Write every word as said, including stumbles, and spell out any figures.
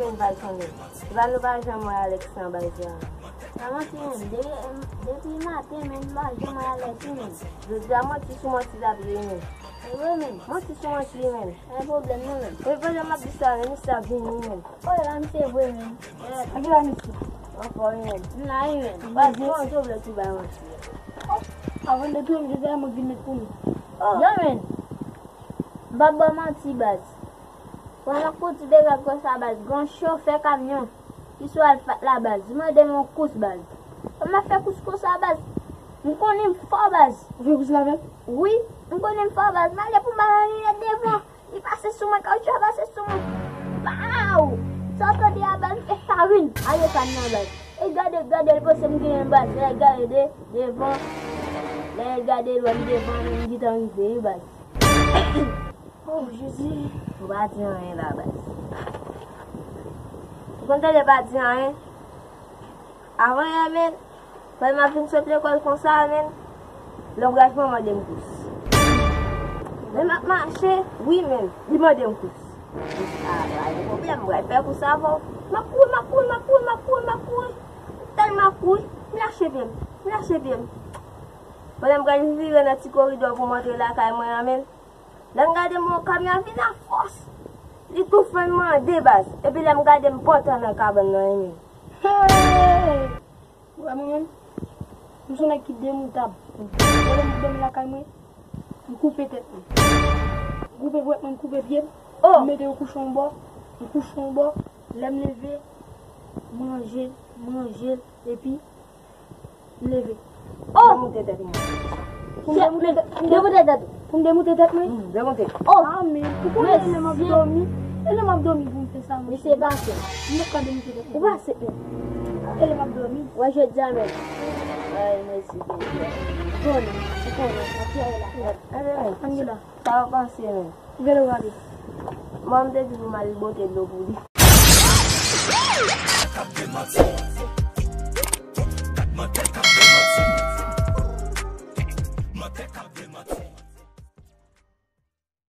M pa konnen. Se pa nou pa janm wè Alex nan baz la. Pa manti menm, depi, depi maten menm m pa janm wè Alex wi menm. Jodi a manti sou manti l ap ye menm. E vre menm. Manti sou manti wi menm. Pa gen pwoblèm non menm. E pwoblèm ap di sa menm, misye ap vini wi menm. Oh la misye vre menm. Anki la misye? Anfòm wi menm. M la wi menm. Baz, kòman w te vle tou bay manti a? Avan de tou, jodi a mwen vin met pou nou. Yo menm. M p ap ba w manti baz. Pandan m ap fouti degad konsa baz, gen yon chofè kamyon ki sou Alfat la baz, li mande m yon kous baz. Kòman m ap fè kous konsa baz? M konnen m fò baz. Ou fè kous la avè l? Wi, m konnen m fò baz. M ale pou m ba l yon linèt devan. Li pase sou mwen, kawouchou a pase sou mwen. Paw! Sa w tande a baz, m fè farin. Ale pa m nan baz. E gade, gade, li panse m genyen baz. Lè l gade devan, lè l gade l wè m devan, m gentan rive wi baz. Oh, Jezi. Ou pa di anyen la, baz. Ou konn tande pa di anyen? Avan yè, menm, pandan m ap vin sot lekòl konsa, menm, langraj mwen mande m kous. Menm m ap mache, wi, menm, li mande m kous. M di, a, pa gen pwoblèm, m pral fè kous avè w. M ap kouri, m ap kouri, m ap kouri, m ap kouri, m ap kouri. Tèlman ap kouri, m lache pye m, m lache pye m. Pandan m pral vire nan ti koridò pou m antre lakay mwen an, menm, lè m gade m wè yon kamyon ap vin ak fòs. Li tou fè m mande baz. Epi lè m gade m pòtan nan kabann nan wi menm. Hey! Ou wè mwen menm? M se yon nèg ki demoutab. Lè m ap dòmi lakay mwen, m koupe tèt mwen. M koupe pwèt mwen, m koupe pye m. Oh! M mete yon kouch yon bò, m kouche yon bò. Lè m leve, m ranje, m ranje, epi m leve. Oh! Demoute tèt mwen. Pou m demoute tèt, pou m demoute tèt. Pou m demoute tèt mwen? Hmm, demoute. Oh! Ah, men, ou konnen e lè m ap dòmi, e lè m ap dòmi pou m fè sa, monchè. Misye pase. M pa ka demoute tèt mwen. Ou pase, men. E lè m ap dòmi. Wè, jodi a menm. Ay, mèsi, Bondye. Konnen, ou konnen, anpil la. Ann gen la. Sa w panse menm? Vele w ale. Mwen, m te di pou m al bote dlo pou li.